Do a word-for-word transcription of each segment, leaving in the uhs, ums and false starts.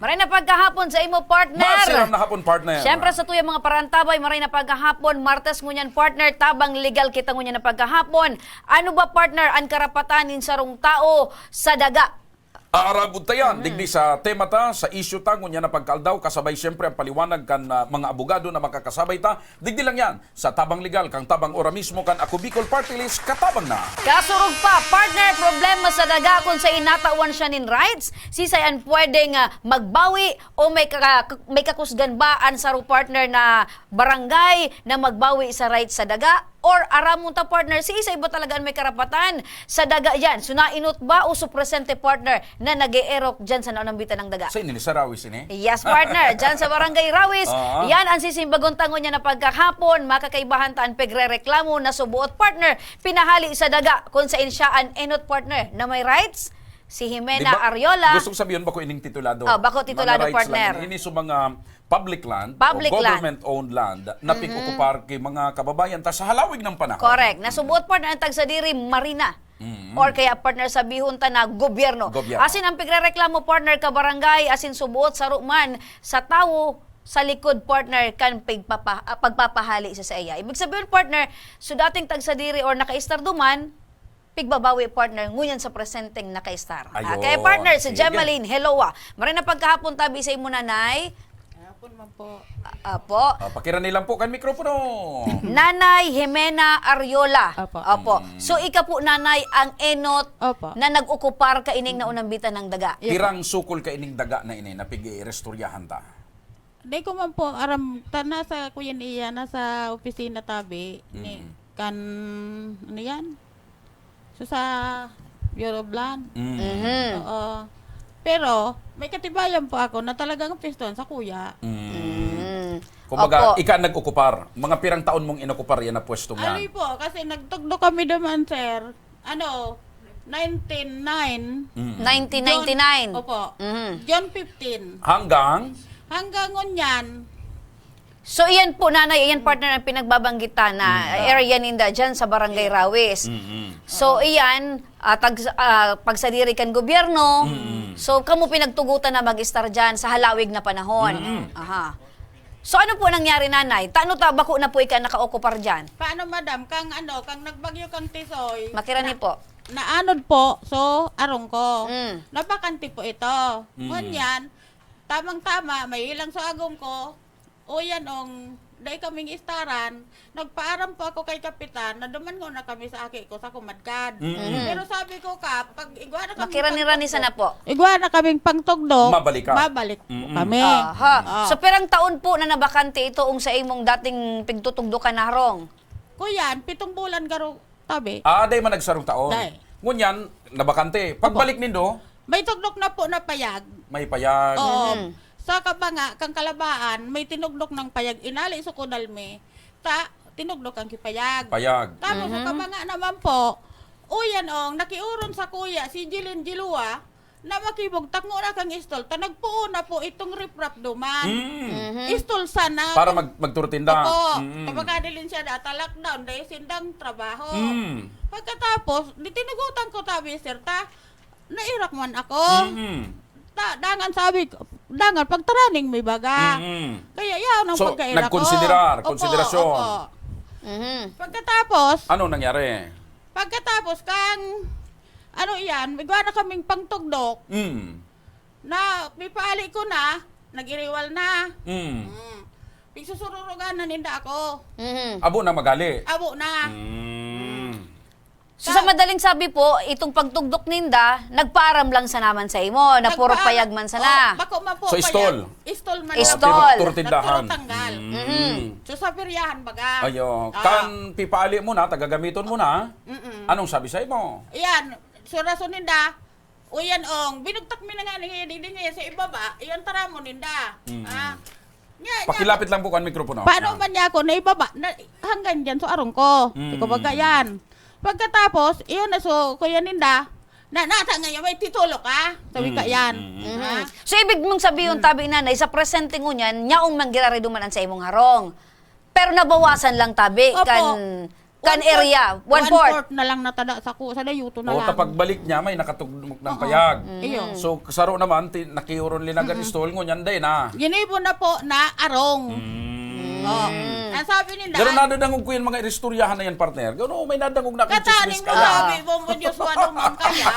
Maray na pagkahapon sa imo, partner. Masiram na hapon, partner. Siyempre, sa tuyang mga parantabay, maray na pagkahapon, Martes ngunyan, partner, tabang legal kita ngunyan na pagkahapon. Ano ba, partner, an karapatan nin sarong tawo sa daga? Aarabod ta yan, digdi sa tema ta, sa isyu ta, ngunyan na pagkaaldaw, kasabay siyempre ang paliwanag kan, ah, mga abogado na makakasabay ta. Digdi lang yan, sa Tabang Legal, kang tabang ora mismo kan Ako Bicol Party List, katabang na. Kasurog pa, partner, problema sa daga kun sain natawan siya nin rights, sisay an pwedeng, ah, magbawi o may ka-, may kakusgan ba an saro, partner, na barangay na magbawi sa rights sa daga? Or aramon ta, partner, siisay ba talaga an may karapatan sa daga yan? So, nainot ba o so presente, partner, na nag-eerok dyan sa naunambitan ng daga? Sa inili, sa Rawis ini? Yes, partner. Dyan sa Barangay Rawis, Oo. yan ang sisimbagon ta ngunyan na pagkahapon. Makakaibahan ta an pigrereklamo na subuot, partner, pinahali sa daga, kun sain siya an enot, partner, na may rights, si Jimena Di ba, Ariola. Gustong sabihin, bako ining titulado. Oh, bako titulado, Mga rights partner. lang ini. Ini sa mga public land Public o land. government-owned land na Mm-mm. pig-okupar ki mga kababayan ta sa halawig ng panahon. Correct. Nasubuot, partner, ang tagsadiri, marina. Mm-mm. Or kaya, partner, sabihon ta na gobyerno. Gobyerno. Asin ang pigrereklamo, partner, ka barangay, asin subuot saro man sa tawo sa likod, partner, kan pigpapa-, ah, pagpapahali sa saiya. Ibig sabihin, partner, so dating tagsadiri or nakaistar duman, pigbabawi, partner, ngunyan sa presenteng nakaistar. Ayun, Okay, partner, si sige. Gemaline, hello, ah. Maray na pagkahapon tabi sa imo, nanay. Hapon man po. Ah, apo. Ah, pakirani lang po kan mikropono. Nanay Jimena Ariola. Apo. Apo. Mm. So, ika po, nanay, ang enot Opo. na nag-okupar kaining naunambitan ng daga. Yes. Pirang sukol kaining daga na ini na pig-irestoryahan ta? Di ko man po aram, ta, nasa kuyan iya, nasa opisina tabi, ni, Mm. kan, ano yan? So, sa Bureau of Land. Mm. Mhm. Oo. Pero, may katibayan po ako na talagang pwestuhan sa kuya. Mm. Mm. Kumbaga, Opo. ika ang nag-okupar. Mga pirang taon mong inokupar yan na pwestong yan? Ano po, kasi nagtugdo kami naman, sir. Ano, nineteen nine. Mm. Nineteen ninety-nine. June, opo. Mhm. June fifteen. Hanggang? Hanggang ngunyan. So, iyan po, nanay, iyan, partner, ang pinagbabanggit ta na Mm. area ninda dyan sa Barangay Rawis. Mm-mm. So, Oo. iyan, ah, tag-, ah, pagsadiri kan gobyerno. Mm-mm. So, kamo pinagtugutan na mag-estar dyan sa halawig na panahon. Mm-mm. Aha. So, ano po nangyari, nanay? Tano ta bako na po ika nakaokupar dyan? Paano, madam? Kang ano, kang nagbagyo kang Tisoy, Makirani na, po. naanod po, so, arong ko. Mm. Nabakante po ito. Mm. Ngunyan, tamang-tama, may ilang sa agom ko, o yan, ong, dai kaming istaran, nagpaaram po ako kay Kapitan na duman ngona kami sa aki ko sa Kumadkad. Mm. Mhm. Pero sabi ko, Kap, pag igwa na kami Makirani-rani pagtugdok, sana po. igwa na kaming pangtugdok, Mabalik ka. mabalik po Mm-mm. kami. Aha. Ah. So, pirang taon po na nabakante ito ong sa imong dating pigtutugdokan na harong? Kuyan, pitong bulan garo tabi. Ah, dai man nagsarong taon. Dai. Ngunyan, nabakante. Opo. Pagbalik nindo? May tugdok na po na payag. May payag. Oo. Mhm. Sa Kabanga, kang Kalabaan, may tinugdok ng payag. Inali, so kunal mi. Ta, tinugdok ang kipayag. Payag. Tapos sa Mhm. Kabanga naman po, uyan ong, nakiuron sa kuya, si Jilin Jilua, na makibugtak ngona kang istol, ta nagpoon na po itong riprap duman. Mm. Mhm. Istol sana. Para Kung mag-, magturtinda. Opo. Mm. Kapag kadilin siya, data lockdown, dahil sindang trabaho. Mm. Pagkatapos, di tinugutan ko tabi, sir, ta, nairak man ako. Mm. Ta, dangan sabi ko, dangan pagtaraning may baga. Mm. Kaya yaon ang So, pagkairak ko. nagkonsiderar, Opo, konsiderasyon. opo. Mhm. Pagkatapos, Ano nangyari? Pagkatapos kang, ano iyan, igwa na kaming pangtugdok. Mm. Na, pipali ko na, nag-iriwal na. Mm. Mm. Pigsusururugan na ninda ako. Mhm. Abo na magali? Abo na. Mm. So, sa Ka- madaling sabi po, itong pagtugdok ninda, nagpaaram lang sa naman sa imo, na puro Nagpaaram. payag man sana. Oh, bako man po So, payag. istol? Istol man Istol. lang. Turtindahan. Nagturutanggal. Mm. Mhm. So, sa peryahan baga. Ayo. Ah. Kan pipaali mo na, tagagamiton mo na, Mm-mm. anong sabi sa imo? Iyan, so rason ninda, o yan, ong, binugtak mi na nga ni Hiding Dingi sa ibaba, iyan taramo ninda. Mm. Ah. Nya, nya, Pakilapit lang po kan mikropono. Paano Ah. man niya ako naibaba? Na, hanggang dyan, so arong ko. Mm. Ikaw baga yan. Pagkatapos, iyon na, so, kuya ninda, na, nata ngayon, may titulo ka. Sabi ka Mm, yan. mm, mm. Ah. Mhm. So, ibig mong sabihin, Hmm. tabi nanay, sa presente ngunyan, nyaong manggirariduman an sa imong harong. Pero nabawasan lang tabi Opo. kan Kan One-fourth, area, one-fourth. one-fourth na lang natada sako, sa dayuto na O, lang. tapagbalik niya, may nakatugdok ng Oo. payag. Iyo. Mm. So, saro naman, ti- nakiuron linagan stall, ngunyan, day na. Ginibo na po na arong. Mm. Oh. Ang sabi nila, Pero nadadangog ko yung mga iristoryahan na yan, partner. Gano, may nadangog na akong Kataning chismis mo, kaya. sabi mo, mo, Diyos, wala man kaya.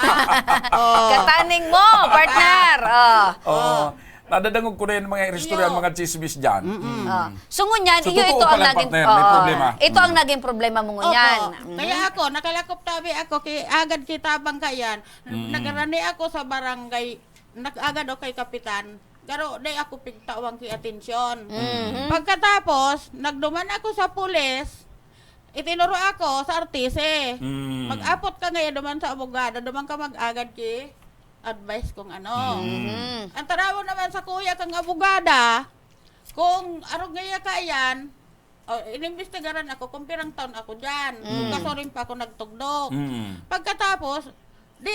Oh. Kataning mo, partner. Oh. Oo. Nadadangog ko na yung mga iristoryahan, Iyo. mga chismis dyan. Mm. Ah. So ngunyan, So, iyo, totoo ito ang pala, naging partner, may oo. problema. Ito ang Mm. naging problema mo ngunyan. Opo. Kaya ako, nakalakop tabi ako, kay agad kita bangkayan. Mm. Nagarani ako sa barangay, nag-agad ako kay kapitan. Garo, day ako pigtawang ki atensyon. Mhm. Pagkatapos, nagduman ako sa pulis, itinuro ako sa R T C. Mm. Mag-apot ka ngayon duman sa abogado, duman ka mag-agad ki advice kung ano. Mhm. Ang tarawo naman sa kuya kang abogada, kung arog ngaya ka iyan, o, inimbestigaran ako kung pirang taon ako dyan. Kung Mm. kaso rin pa ako nagtugdok. Mm. Pagkatapos, di,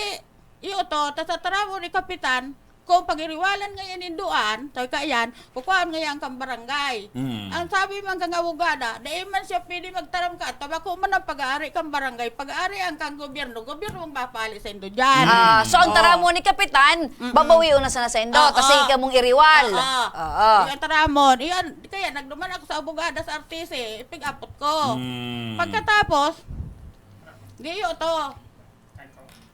iyo to, tas sa tarawo ni Kapitan, kung pagiriwalan ngayon ninduan, sabi ka iyan, kukuhaan ngayon kang barangay. Mm. Ang sabi man kang abogada, dai man siya pwede magtaram ka, tabako man ang pag-aari kang barangay, pag-aari ang kang gobyerno, gobyerno ang mapali sa indo dyan. Ah, so ang Oo. taramo ni Kapitan, Mm-mm. babawion na sana sa indo, Oo. kasi ikaw mong iriwal. Oo. Oo. Yung taramon, yan. Kaya nagduman ako sa abogada sa R T C, ipig-apot ko. Mm. Pagkatapos, giyo to.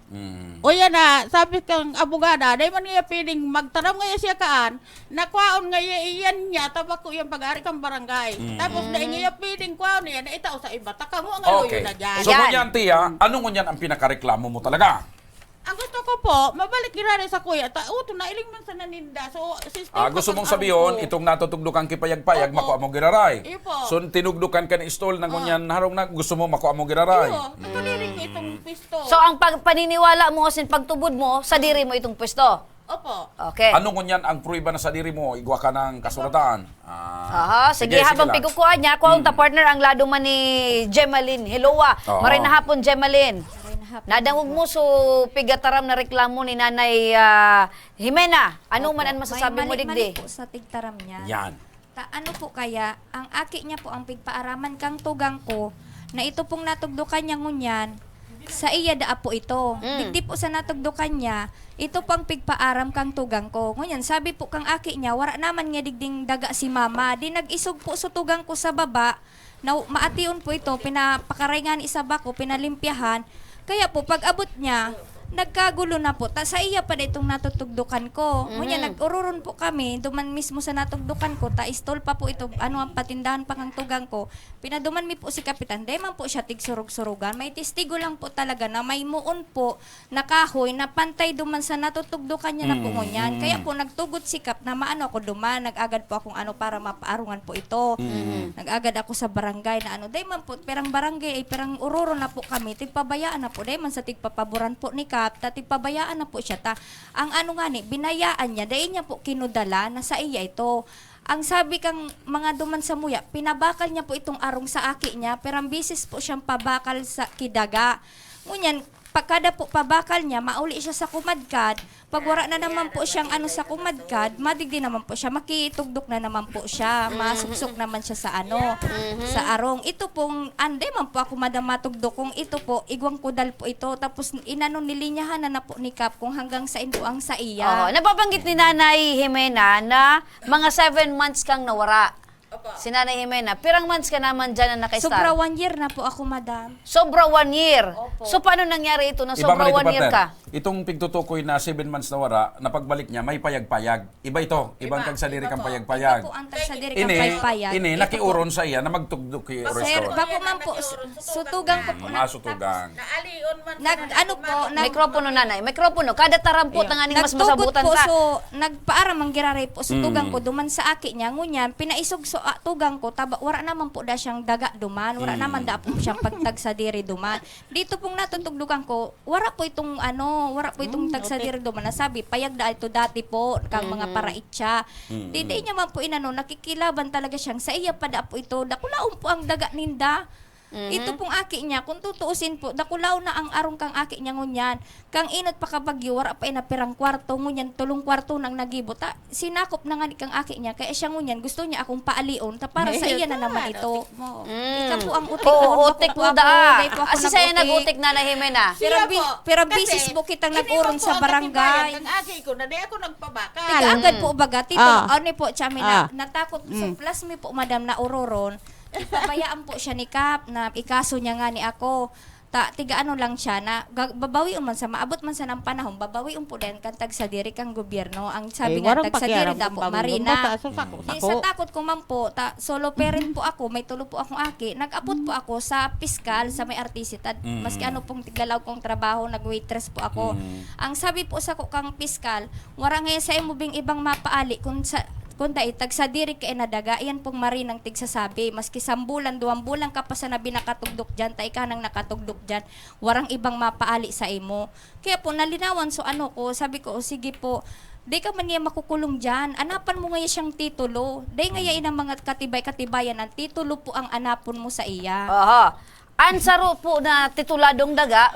Mm. O yan na, sabi kang abogada, dai man niya pwedeng magtaram ngayon siya kaan, nakwaon ngayon iyan niya, tabako yung pag-ari kang barangay. Mm. Tapos dai ngayon pwedeng kwaon niya, na itao sa iba, takamo ang aloyo Okay. na dyan. So, Yan. ngunyan, Tia, ano ngunyan ang pinakareklamo mo talaga? Ang gusto ko po, mabalik giraray sa kuya, ta, uto, nailing man sa naninda. So, sister Ah, ko gusto pag mong sabihin, ako. Itong natutugdukan ki payag-payag, Opo. makua mo giraray. Iyo po. So, tinugdukan ka ni Istol na Ah. ngunyan, harong na, gusto mo makua mo giraray. Iyo, nakadiri ko itong pisto. So ang pag paniniwala mo, asin pagtubod mo, sadiri mo itong pwesto. Opo. Okay. Ano ngunyan ang prueba na sadiri mo? Igwa ka ng kasuratan. Ah, Aha, sige, habang lang. pigkukuha niya, kuha ta Mm. partner ang lado man ni Gemaline Hiloa. Oo. Maray na hapon, Gemaline. Maray na hapon. Nadangog mo so pigataram na reklamo ni Nanay ah, Jimena. Ano Opo. man ang masasabi mo, May digdi? Mali-mali po sa tigtaram niya. Yan. Ta, ano po kaya, ang aki niya po ang pigpaaraman kang tugang ko, na ito pong natugdukan niya ngunyan, sa iya daa po ito. Mm. Digdi po sa natugdukan niya, ito po ang pigpaaram kang tugang ko. Ngunyan, sabi po kang aki niya, wara naman nga digding daga si mama. Di nag-isog po so tugang ko sa baba, na maation po ito, pinapakarayngani sa bako, pinalimpyahan. Kaya po, pag abot niya, nagkagulo na po. Ta, sa iya pa itong natutugdukan ko. Ngunyan, Mhm. nag-ururon po kami, duman mismo sa natugdukan ko, ta istol pa po ito, ano, ang patindahan pa kang tugang ko. Pinaduman mi po si Kapitan, dai man po siya tigsurog-surugan. May testigo lang po talaga na may muon po na kahoy na pantay duman sa natutugdukan niya na po Mm, ngunyan. mm. Kaya po, nagtugot si Kap na maano ako duman, nag-agad po akong ano para mapaarungan po ito. Mm. Nag-agad ako sa barangay na ano, dai man po, pirang barangay ay pirang uroro na po kami, tigpabayaan na po, dai man sa tigpapaboran po ni Kap, ta tigpabayaan na po siya. Ta, ang ano nga ni, binayaan niya, dai niya po kinudala na sa iya ito. Ang sabi kang mga duman sa muya, pinabakal niya po itong arong sa aki niya, pirang bisis po siyang pabakal sa kidaga. Ngunyan, pagkada po pabakal niya, mauli siya sa kumadkad. Pag wara na naman po siyang ano sa kumadkad, madigdi naman po siya, makitugdok na naman po siya, masuksok naman siya sa ano, sa arong. Ito pong, anday man po ako madam matugdok kung ito po, igwang kudal po ito. Tapos inano, nilinyahan na, na po ni Kap kung hanggang saan po ang sa iya. Oo, nababanggit ni Nanay Jimena na mga seven months kang nawara. Opo. Si Nanay Jimena, pirang months ka naman dyan na naka-star? Sobra one year na po ako, madam. Sobra one year. Opo. So paano nangyari ito na Iba sobra man ito, one year partner. ka? Itong pigtutukoy na seven months na wara, na pagbalik niya, may payag-payag. Iba ito. Ibang Iba, kagsadiri iba kang po. payag-payag. Iba po ang tagsadiri kang Ini, payag-payag. ini, Ito po. Nakiuron sa iya na magtugdok ki Sir, Sir, Restore. bako man po, su- sutugan ko po. Masutugan. Naalion man Nag, sa ano po, nag, Mikropono, Nanay. Mikropono. Kada tarampot Ayun. na nga ning mas Nagtugot masabutan po, ta. So, nagpaaram ang giraray po, sutugan Mm. ko, duman sa aki niya. Ngunyan, pinaisog so, ah, tugang ko, taba, wara naman po da siyang daga duman. Wara Mm. naman da po siyang pagtagsadiri duman. Dito pong natutugdukan ko, wara po itong, ano, wara po itong Mm, tagsadiri duman. Nasabi, payag da ito dati po, kang mga Mhm. paraitsa. Mm. Di, di niya man po inano, nakikilaban talaga siyang sa iya pa da po ito. Dakulaon po ang daga ninda. Mhm. Ito pong aki niya, kung tutuusin po, dakulaw na ang arong kang aki niya ngunyan. Kang inot pa kabagyo, wara pa inapirang kwarto, ngunyan tolong kwarto nang nagibo. Ta, sinakop na nga ni kang aki niya, kaya siya ngunyan, gusto niya akong paalion. Ta, para sa iya na naman ito. Mo. Mm. Ika po ang utik Oo, naman, bako utik po mo ako, daa. Dai po ako Asi sa'yo nag-utik. Nag-utik na nahimay na? Siya Pira bi-, po. Pira Kasi, bisis po kitang hindi nag-oron man po sa ang barangay. Katibayan, ang aki ko na di ako nagpabakal. Tiga agad Mm. po baga, tito, Ah. ano po, Chami, na, Ah. natakot, Mm. sa plus mi po, madam, na ororon. Ipabayaan po siya ni Kap, na ikaso niya nga ni ako. Ta, tiga ano lang siya, na ga-, babawion man sa maabot man sa nang panahon, babawion po din kan tagsadiri kang gobyerno. Ang sabi Eh, nga, warang tagsadiri pakialam daw kung po, bawion. Marina. Basta sa, sa Di, ko. Sa takot ko man po, ta, solo parent po ako, may tulo po akong aki. Nag-apot po ako sa piskal sa may R T C, tad, Mm. maski ano pong tiglalaw kong trabaho, nag-waitress po ako. Mm. Ang sabi po sa ko kang piskal, wara ngayon sa imo bing ibang mapaali kun sa, kun dai, tagsadiri ka inadaga, iyan pong marinang tigsasabi. Maski sambulan, duwang bulan ka pa sana binakatugdok dyan, ta ika nang nakatugdok dyan, warang ibang mapaali sa imo. Kaya po, nalinawan so ano ko, sabi ko, "O, sige po, di ka man niya makukulong dyan. Anapan mo ngaya siyang titulo. Dai ngaya inang mga katibay-katibayan ang titulo po ang anapon mo sa iya." Aha. An saro po na tituladong daga,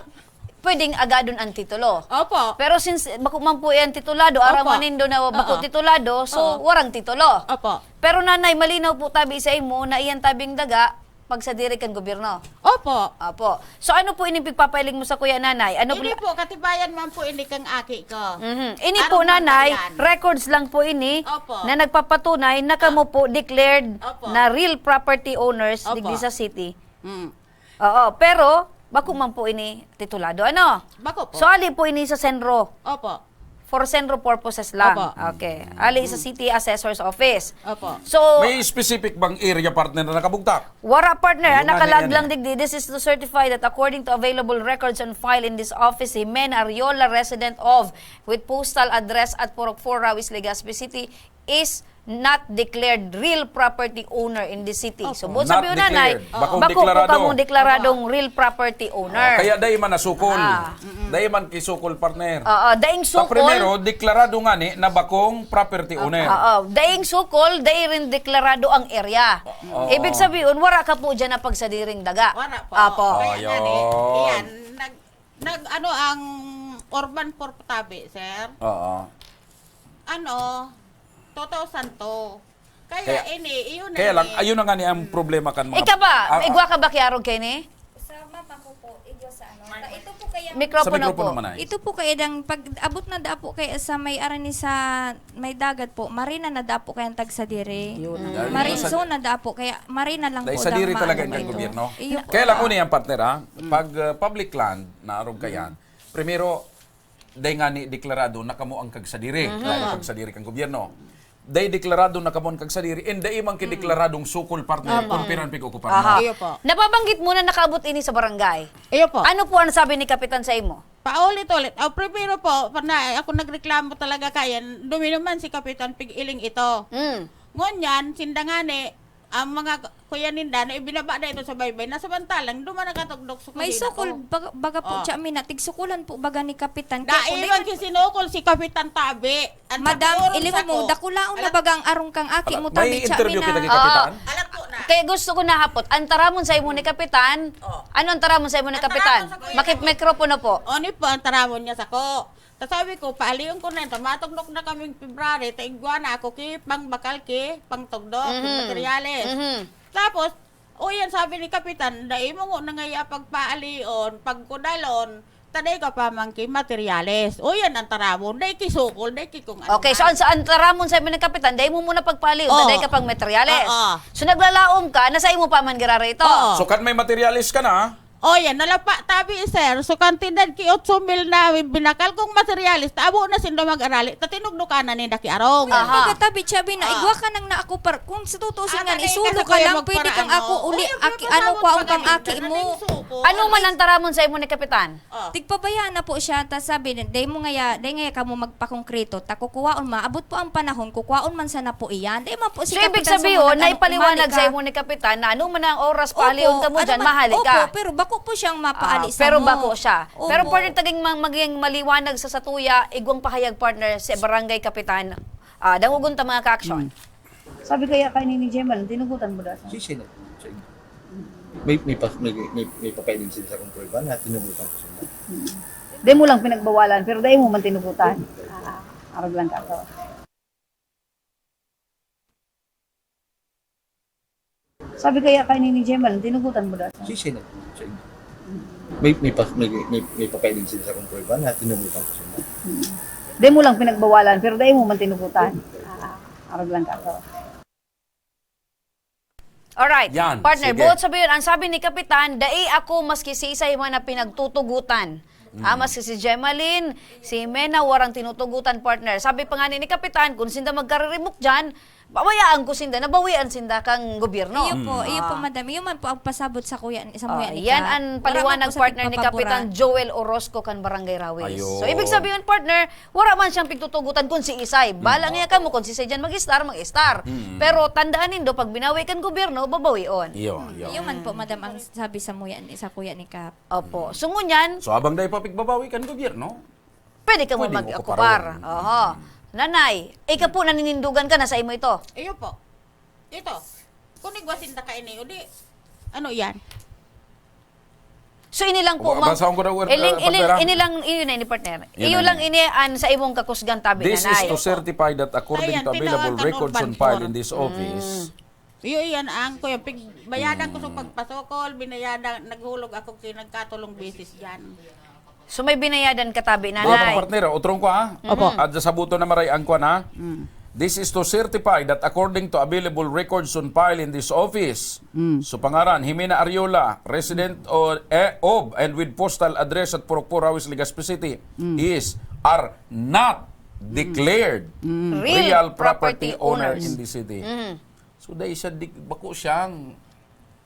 pwedeng agadon an titulo. Opo. Pero since bako man po iyan titulado, Opo. aram man nindo na bako Oo. titulado, so Oo. warang titulo. Opo. Pero nanay, malinaw po tabi sa imo na iyan tabing daga, pagsadiri kan gobyerno. Opo. Opo. So ano po ining pigpapailing mo sa kuya nanay? Ano Ini po, katibayan man po ini kang aki ko. Mhm. Ini Arog po, man nanay, yan. records lang po ini Opo. na nagpapatunay na kamo po declared Opo. na real property owners Opo. digdi sa city. Mm. Oo, pero bako man po ini titulado, ano? Bako po. So, ali po ini sa Senro. Opo. For Senro purposes lang. Opo. Okay. Ali sa City Assessor's Office. Opo. So, May specific bang area, partner, na nakabugtak? Wara, partner. Ang Yun na, nakalag yan, lang eh. digdi, this is to certify that according to available records on file in this office, si Men Ariola, resident of, with postal address at Purok four, Rawis, Legazpi City, is not declared real property owner in the city. Opo. So, buot Not sabihin, nanay, declared. Bakong bako po deklarado. kamong deklaradong Opo. real property owner. Oh, kaya dai man nasukol. Ah. Mm-mm. Dai man kisukol, partner. Oo, daing Sa sukol. primero, deklarado nga ni na bakong property Opo. owner. Oo, daing sukol, dai rin deklarado ang area. Oo. Ibig sabihin, wara ka po dyan na pagsadiring daga. Wala po. Apo. Kaya nga ni, Ayun. iyan, nag-, nag-, ano ang urban poor tabi, sir? Oo. Ano, two thousand two. Kaya Kaya, ini, iyon na kaya lang, ni. ayun na nga ni ang problema kan mga Ika ba? ah, ah, Igwa ka ba kiyarog kayo ni? Sa mama ko po, igwa sa ano. Ta-, ito po kaya Sa Mikropono mikropono po. man ay. Ito po kaya dang pag-abot na da po kaya sa may arani sa may dagat po, marina na da po kaya ang tagsadiri. Yun na. Mm. Dahil Marine sa zone na da po, kaya marina lang Dahil po sa diri dang talaga maano yung ito. gobyerno. Iyo po. Kaya lang, una yan, partner, ha? Mm. Pag, uh, public land, na arog ka yan, Mm. primero, dai nga ni deklarado na kamo ang kagsadiri, Mhm. kaya pagsadiri kang gobyerno. Dai deklarado na kamo ang kagsadiri, and dai man Mm. kideklaradong sukol, partner, Opo. kung piran pig-okupan Aha. mo. Iyo po. Nababanggit mo na nakaabot ini sa barangay. Iyo po. Ano po ang sabi ni Kapitan sa imo? Paulit-ulit. Aw, primero po, pa na, ako nagreklamo talaga kaya, duminuman si Kapitan pig-iling ito. Mm. Ngunyan, sinda nga ni, ang mga k-, kuya ninda na ibinaba na ito sa baybay, na samantalang duman nakatugdok sa May kusina sukol, ko. baga, baga po, Oh. Chami, na tigsukulan po baga ni Kapitan. Kaya Dai po, man dai- kisinukol si Kapitan Tabi. Ang Madam, tabi oras ilingon mo, ako. dakulaon na Alam baga ang arong kang aki Ala, mo, may Tabi, interview Chami, kita na. kay Oo. Kapitan? Alam ko na. Kaya gusto ko nahapot, ang taramon sa imo ni Kapitan, Oh. ano ang taramon sa imo ni Ang Kapitan? taramon sa kuya Makip ni mikropono po. Oni po ang taramon niya sa ko. Ta sabi ko, "Paaliyon ko na yan. Ta matugdok na kaming February, ta igwa na ako ki pangbakal, ki pangtugdok, ki Mhm. materyales." Mhm. Tapos, o yan, sabi ni Kapitan, "Dai mo ngo na ngaya pagpaaliyon, pagkudalon, ta dai ka pa man ki materyales." O yan ang taramon, dai ki sukol, dai ki kung ano Okay, so man. ang, sa, ang taramon sa imo ni Kapitan, dai mo muna pagpaaliyon, ta Oh. dai ka pang materyales. Oo. So naglalaom ka, na sa imo pa man girara ito. Oo. So kan may materyales ka na, Oh, yan. Nalapa tabi, sir. So, kantidad ki otso mil na binakal kong materyales, ta abo na sinda mag-arali, ta tinugdokan na ninda ki arong. Uy, Aha. Baga tabi, Chami, na Ah. igwa ka nang naakupar. Kung sa tutuusin Ah, nga, tanay isulo ka ka sa kuya lang, pwede kang magparaano. ako uli, Uy, ang aki, ano, pagkasabot kwaon pang pagkasabot aki ka na mo. ding suko. Ano man ang taramon sa imo ni Kapitan? Oh. Tigpabaya na po siya, ta sabi, "Dai mo ngaya, dai ngaya kamo magpakongkreto, ta kukuwaon ma, abot po ang panahon, kukuwaon man sana po iyan." Dai man po si So, ibig Kapitan sabihin, sumunod, ano, naipaliwanag umali sa ka. imo ni Kapitan na ano man ang oras, Opo, palion ka mo ano dyan, man, mahali opo, ka. pero bako po siyang mapaali Ah, sa pero mo. bako siya. Opo. Pero pwede taging ma-, maging maliwanag sa satuya, igwang pahayag, partner, si Barangay Kapitan. Ah, dangogon ta, mga ka-aksyon. Hmm. Sabi kaya kay ni Jemal, tinugutan mo dati. Si sino? Sa inyo? May, may, pa, may, may, may papel din sila sa kong prueba na tinugutan ko sila. Dai mo lang pinagbawalan, pero dai mo man tinugutan. Ah, arog lang ka to. Sabi kaya kay ni Gemma, tinugutan mo dati. Sisi na po sa inyo. May, may, pa, may, may, may papel din sila sa kong prueba na tinugutan ko sila. Dai mo lang pinagbawalan, pero dai mo man tinugutan. Ah, arog lang ka to. Alright. Yan, partner, sige. Buot sabihin, ang sabi ni Kapitan, dai ako maski si Isay man na pinagtutugutan. Ah, maski si Gemaline, si Mena, warang tinutugutan, partner. Sabi pa nga ni, ni Kapitan, kung sinda magkariribok dyan, babayaan ko sinda, nabawian sinda kang gobyerno. Iyo po, iyo po, madam. Iyo man po ang pasabot sa kuya, sa muya ni Kap. Yan ang paliwanag, partner, ni Kapitan Joel Orozco kan Barangay Rawis. Ayun. So, ibig sabihin, partner, wala man siyang pigtutugutan kung si Isay. Bala niya kamo kung si Isay dyan mag-star, mag-star. Pero tandaan nindo, pag binawi kan gobyerno, babawion. Iyo, iyo. Iyo man po, madam, ang sabi sa muya, sa kuya ni Kap. Opo. So, ngunyan, So, habang dai pa pigbabawi kan gobyerno, pwede ka mo pwede mo mag-ocupar. Oho. Nanay, ikaw po naninindugan ka na sa imo ito. Iyo po. Ito. Kung igwasin ta ka ini, udi, ano yan? So, ini lang po, Wa- ma'am. basahon ko na, wer- Iling- ah, iling- pagdara. Ini lang, iyo na ini, partner. Yan Iyo na lang yan. Ini an sa imong kakusgan tabi, This is nanay. To certify that according Ayan, to available tinawagan records on urban file court. In this office, Iyo iyan ang kuya, pig, bayadan ko sa pagpasokol, binayadan, naghulog ako kay nagkatulong beses diyan. So may binayadan ka tabi, Doon ang nanay. Partner, oh. Utrong ko ha. Opo. At sa buto na maray ang kwan ha. This is to certify that according to available records on file in this office, so pangaran, Jimena Ariola, resident o, eh, of and with postal address at Purok Purok, Legazpi City, is, are not declared real property owner in the city. So dai siya di, bako siyang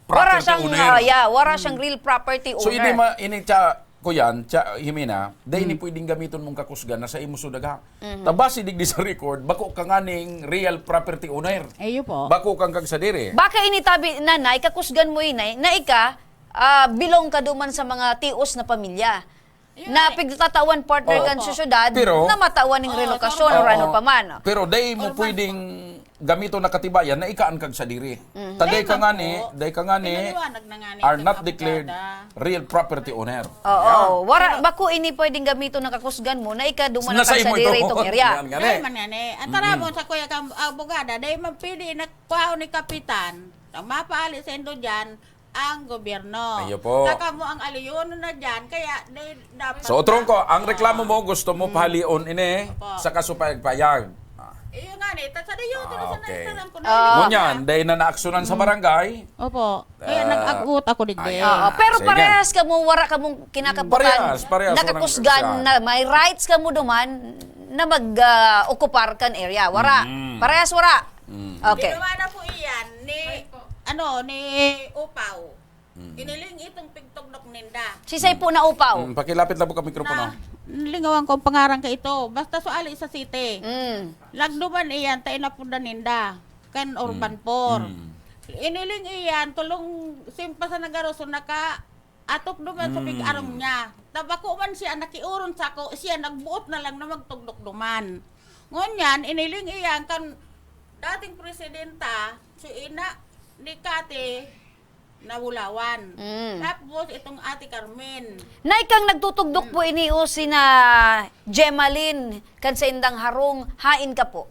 Wara property siyang, owner. Ah, yeah, wara siyang real property owner. So ini ma, ini cha, ko yan, cha, Jimena, dai ini pwedeng gamiton mong kakusgan na sa imo sudaga. Tabasi digdi sa record, bako ka nganing real property owner. Ayo po. Bako kang kagsadiri. Baka ini tabi, nanay, kakusgan mo inay, na ika, ah, bilong ka duman sa mga tios na pamilya. Na pigtatawan partner kan Oo. Sa syudad Pero- na matawan ning Oo, relokasyon or ano pa man. Pero dai mo Urban. Pwedeng gamito na katibayan na ikaan kag sadiri. Mhm. Ta dai ka Dai man ngani, po. Dai ka ngani, Pinaliwanag na ngani are kan not declared abogada. Real property owner. Oo, Yan. Wara, bako ini pwedeng gamito na kakusgan mo na ika duman Nasa ang imo sadiri ito. Itong area. Yan ngani. Dai man ngani. Ang taramon sa kuya kang abogada, dai man pwede na kuhaon ni kapitan. Ang mapaali sa indo diyan, ang gobyerno. Ayo po. Saka mo ang aliyonon na dyan, kaya they, dapat So, Trongko, ang reklamo mo, gusto mo pahalion ini, Opo. Sa kaso payag-payag. Ah. Iyo nga ni, ta sa dayo, Ah, sa okay. Ngunyan, dahil na naaksunan sa barangay. Opo. Kaya Ah. Nag-agot ako digdi. Ayan. Oo, pero Sige. Parehas ka mo, wara ka mong kinakabutan. Parehas, parehas, Nakakusgan walang na may rights ka mo duman na mag-okupar kan area. Wara. Mm. Parehas, wara. Mm. Okay. Ginawa na po iyan ni, ano, ni Upaw. Mm. Iniling itong pigtugdok ninda. Sisay po na Upaw? Mm, pakilapit lang po ka mikropono. Na, lingawan ko ang pangaran ka ito. Basta suali sa city. Mm. Lagduman iyan, ta inapudan ninda. Kan Urban Mm. Four. Mm. Iniling iyan, tulong simpa sa nagaroso naka atok duman sa Mm. Pig-arong niya. Tabako man siya, nakiuron sa ako, siya nagbuot na lang na magtugdok duman. Ngunyan, iniling iyan kan dating presidenta, si ina ni Kati Nabulawan. Mm. Tapos, itong Ate Carmen. Na ikang nagtutugdok po ini o sina Gemaline kan sa indang harong, hain ka po?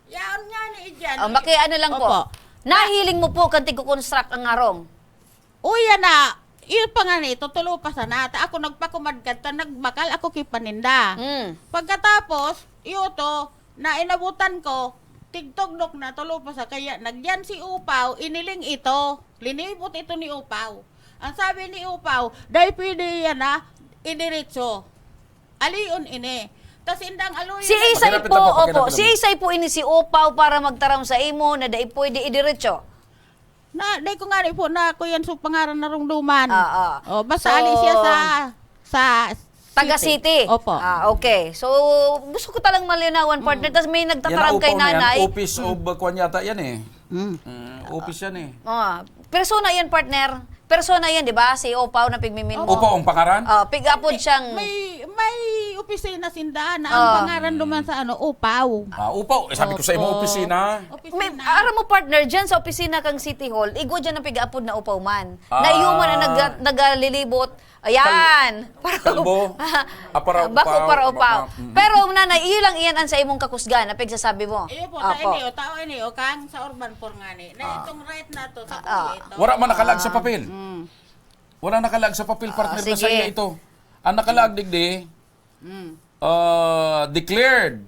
Yaon nga ni Ijan. Oh, maki ano lang po. Opo. Nahiling mo po kan tigko-construct ang harong? Uya na, iyo pa nga ni, tutulo pa sana. Ta ako nagpakumadkad ta, nagbakal ako ki paninda. Mm. Pagkatapos, iyo to, na inabutan ko, tigtugdok na, tulo pa sa kaya, nagyan si Upaw, iniling ito, linibot ito ni Upaw. Ang sabi ni Upaw, dai pwede yan ha, idiretso. Alion ini. Tas indang aluyon Si na- Isay Pakilapit po, lang po, opo. Pakilapit lang Si po. Isay po ini si Upaw para magtaram sa imo na dai pwede idiretso. Na, dai ko nga ni po na ako yan sa pangaran na rungduman. Ah, ah. Oh, basta So, ali siya sa, sa Taga city. City. Opo. Ah, okay. So, gusto ko talang malinawan, partner. Tas may Yan nagtataram ang kay upaw na yan. Nanay. Office of, uh, kwan yata yan eh. Mm. Mm, office yan eh. Ah, persona yan, partner. persona yan, di ba? Si Upaw na pigmimin mo. Upaw ang pangaran? Oh, pig-apod siyang May, may opisina sinda na ang Oh. pangaran duman sa ano, Upaw. Ah, Upaw. Eh, sabi ko sa imo, Opo. Opisina. Opisina. May, aram mo, partner, dyan sa opisina kang City Hall, igwa dyan ang pig-apod na Upaw man. Na iyo man ang Ah. nag-, nagalilibot. Ayan. Kal-, kalbo? Ah, para Bako Upaw, para Upaw. Upaw. Mm. Pero, nanay, iyo lang iyan ang sa imong kakusgan na pigsasabi mo. Iyo po, Opo. ta ini, o, tao ini, o, kang sa Urban Poor ngani. Na Ah. itong right na to, sa Ah. kuya ito. Wala man nakalag sa Ah. papel. Mm. Wala nakalag sa papel, Ah, partner, na sige. sa iya ito. Ang nakalag, digdi, Mm. ah, declared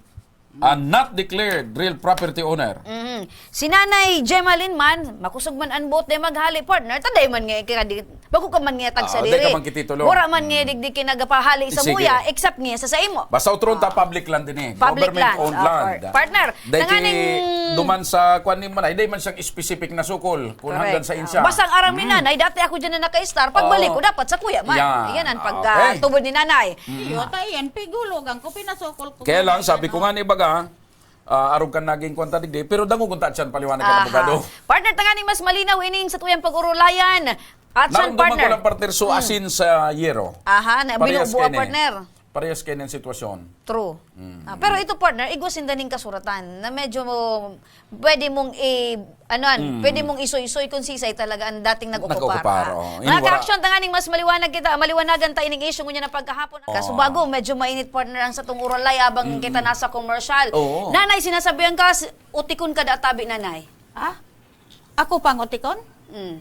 and not declared real property owner. Mhm. Si Nanay Gemaline man, makusog man an boot na maghali, partner, ta dai man nga ikadi-, bago ka man nga tagsa Ah, dai ka diri. man kititulo. Wala man nga Mm. digdi kinagapahali sa Sige. muya, except nga sa, sa imo. Basta utron ta, Ah. public land din eh. Public Government land. owned Oh, land. par-, partner, Dai nanganing ki-, duman sa kwan ni Manay, dai man siyang specific na sukol, kung Correct. hanggang sa Ah, insya. Basta ang aram ni Mm. Nanay, dati ako dyan na naka-star, pagbalik Oo. ko, dapat sa kuya man. Yan. Yan ang Ah, pagka okay. tubod ni Nanay. Mm. Iyo, ta iyan, pigulogan ko, pinasukol ko Kaya nga lang, na sabi yan, ko oh. nga ni baga, ah, arog kan naging kwanta digdi, pero dangogon ta siyan, paliwanag kan Aha. abogado. Partner, tanganing mas malinaw ining sa tuyang pag-urulayan. At saan, Naramdaman ko partner? lang, partner, so Hmm. asin sa yero. Aha, na Parehas binubuo, kaini. partner. Parehas kaini ang sitwasyon. True. Mm. Ah, pero ito, partner, igwa sinda ning kasuratan na medyo pwede mong i-, ano yan, Mm. pwede mong isoy-soy kung sisay talaga ang dating nag-okupar. Nag-okupar, Ah. oo. Mga Inwara. ka-action, tanganing mas maliwanag kita, maliwanagan ta ining issue ngunyan na pagkahapon. Oo. Kaso bago, medyo mainit, partner, ang satong uralay abang Mm. kita nasa commercial. Oo. Nanay, sinasabihan ka, s-, utikon ka da tabi, nanay. Ah? Ako pang utikon? Mm.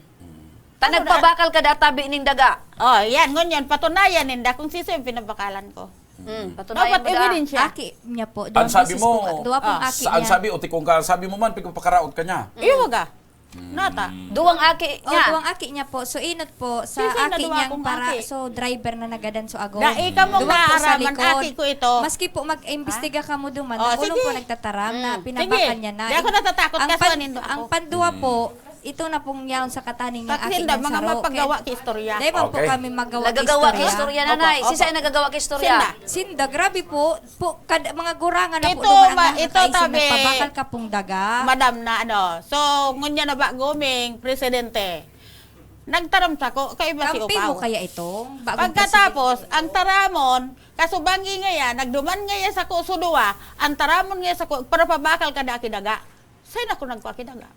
Ta Ano na? nagpabakal ka da tabi ning daga. Oh, yan, ngunyan, patunayan ninda kung siso yung pinabakalan ko. Mm, patunayan Dapat mo da. ebidensya. Aki niya po. Ang Duwang sabi beses mo, po nga. Duwa pong Ah. aki sa-, ang niya. sabi, utikon ka, sabi mo man, pigpapakaraot ka niya. Iyo, waga. Mm. Nata. Duwang aki Oh, niya. duwang aki niya po. So, inot po, sa Sisay na aki duwa niyang kong para, aki? so, driver na nagadan so agom. Dai ka mong Duwang po sa naaraman, likod. aki ko ito. Maski po mag-imbestiga Ha? ka mo duman, Oh, ako lang sige. po nagtataram na Mm. pinabakal Sige. niya na. Di ako natatakot, Ang kaso pan-, anindo ang ako. panduwa Mm. po, ito na pong yaon sa kataning ng Kasi aking hindi, mga saro. magpagawa Kaya ki istorya. Di ba po Okay. kami magawa Nagagawa ki istorya? istorya, Opo, nanay. opo. Sisay nagagawa ki istorya? Sinda. Sinda, grabe po. Po, kad-, mga gurangan na po Ito, duman ang ma-, mga ito, kakaisog tabi, nagpabakal ka pong daga. Madam na ano. So, ngunya na ba guming presidente? Nagtaram sako, kaiba si Kampi mo Upaw. kaya ito? Bagong Pagkatapos, presidente? ang taramon, kasubangi ngaya, nagduman ngaya sako suduwa, ang taramon ngaya sako, para pabakal ka da ki daga. Sa'yo na ko nagkwa ki daga.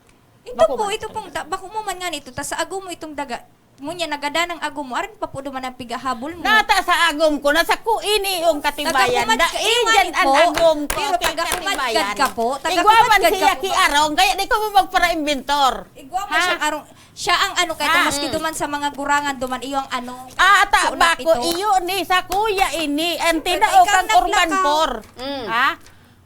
Ito Bako po, man. ito pong, ta-, bako mo man nga nito, ta sa agom mo itong daga. Ngunyan, nagadan ang agom mo, arin pa po duman ang pigahabol mo. Nata sa agom ko, na sako ini yung katibayan. Tagahumadgad Dai kayo nga dyan ni ang po. agom ko, Pero kay tagahumadgad katibayan. ka po, Igwa man tagahumadgad siya ka po ki ba? Arong, kaya di ko mo magpara-inventor. Igwa mo Ha? siyang arong, siya ang ano kay Ha? Thomas, Mm. duman sa mga gurangan, duman iyo ang ano, Ah, ata sulat ba ko, ito. iyo ni, sa kuya ini, ang Siyempre, tinao ikaw kang naglakaw. Urban Poor. Mm. Ha?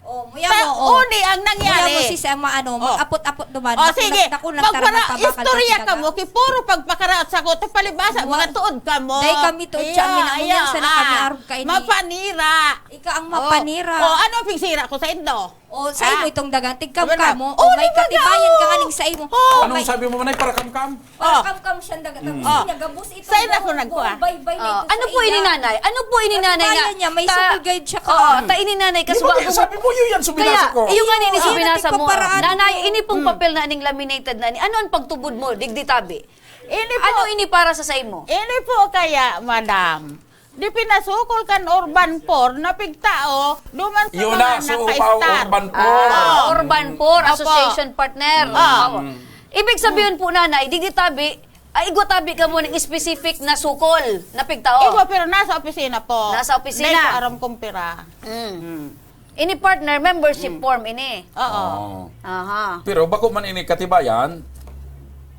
Oh, muya Ta-, mo, oh. uni ang nangyari. Muya mo, sis, ang maano, Oh. mag-apot-apot duman. Oh, Naku, sige. nag-, naku, nagtarang Magpara-, magpabakal istorya ka ka, mo, diba? ki puro pagpakaraot sako, ta palibasa, Wa-, mga tuod ka mo. day kami tuod siya, Iya, minangunyan iya, sana kami ah. arog kaini. Mapanira. Ika ang Oh. mapanira. Oh, ano ang pigsira ko sa indo? Oh, sa Ha? imo itong dagang tigkam Ano na? ka mo. Oh, Oh, may di ba katibayan ka daw? nga ning sa imo. Oh. Oh, Anong may sabi mo, Manay, para kamkam? Oh. Para kamkam siyang daga. Tapos Mm. niya, gabos ito, Sa'yo na ako nagkuha. buong baybay na Oh, ito ano sa po ini, iya. Nanay? Ano po ini, Nanay, Kaya nga niya, may ta-, sugar guide siya ka. Oo, ta ini, Nanay, Di ba kasi kaya bago sabi mo, yun yan, so Kaya, binasa ko. iyo nga ni, ni, so Kaya binasa mo. nagpaparaano Nanay, ko. ini pong Mm. papel na ning laminated na ni, ano ang pagtubod mo, digdi tabi? Ini po. Ano ini para sa, sa imo? Ini po kaya, madam. Di pinasukol kan Urban Poor na pigtao, duman sa Yun mga na, so, naka-star. Urban Poor. Ah, Urban Poor, Opo. association partner. Ah. Opo. Ibig sabihin po, Nanay, digdi tabi, ay, igwa tabi ka mo ng specific na sukol na pigtao? Igwa, pero nasa opisina po. Nasa opisina. Dahil ko aram kong pira. Mm. Mm. Ini partner, membership Mm. form ini. Oo. Oo. Aha. Pero bako man ini katibayan,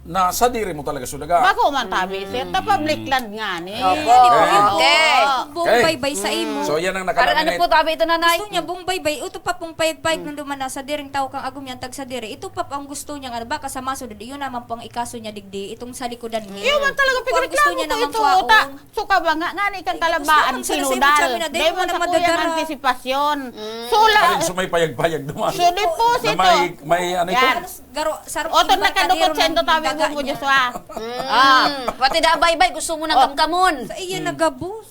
na sadiri mo talaga sudaga. Bako man tabi, sir. Ta public land nga ni. Opo. Di ba? Okay. Oo. Buong Okay. baybay sa imo. So, yan ang Aral, ano nakalaminate. po tabi ito, Nanay? Gusto niya, buong baybay. Ito pa pong payag-payag Mm. nung duman na sadiring tao kang agom yan, tag sadiri. Ito pa po ang gusto niya, ano, baka sa masunod, iyon naman po ang ikaso niya digdi, itong sa likodan niya. Iyo man talaga, Ito po ang gusto pagreklamo niya ko naman ito, po, uta. oo. Suka ba nga, nga ni kang Ay, kalabaan, tapos naman sa sinudal. Simo na, Dahil mo dahil na mo na madadara. madadara ang antisipasyon. Hmm. Sula. Alin sa may payag-payag duman? Sudi po, Na sito. may, may ano ito? Yan. Halos garo-, sarong Oto, imbal nakadukot kadero sa ng endo, tabi daga mo po, niya. Joshua. Hmm. Ah. Pati da baybay, gusto mo nang Oh. kamkamon. Sa iya Hmm. nagabos.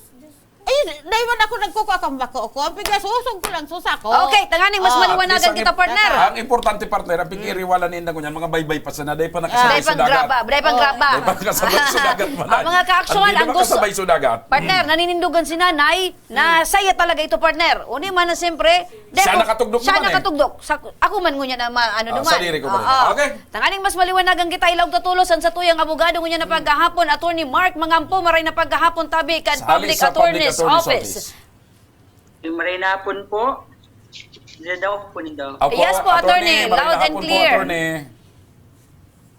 Eh, dai man ako nagkukua kan bako ko. Ang pigas, usog ko lang sa sako. Okay, tanganing mas Ah, maliwanagan at least ang kita, im- partner. Ang importante, partner, ang pig-iriwala ninda ngunyan, mga baybay pa sana, dai pa nakasabay Dai sa pang dagat. graba, dai pang Oh. graba. Dai pa nakasabay sa dagat, man. Ah, mga ka-action, Ang di ang na gusto- makasabay sa dagat. Partner, naninindogan si nanay na saya talaga ito, partner. O di man na siyempre, Siya dai ko- nakatugdok siya naman eh. nakatugdok. Sa, ako man ngunyan na ma-, ano Ah, naman. sadiri ko man Oo. na. Okay. Tanganing mas maliwanagan kita, ilaog ta tolos an satuyang abogado ngunyan na paghahapon, Attorney Mark Mangampo, maray na paghahapon tabi kan Sa Public sa Public Attorney's Attorney's Office. Office. Yung maray na hapon po, dadaw po nindo. Opo, Yes po, Attorney. Attorney. Maray Loud na and hapon po, clear. Attorney.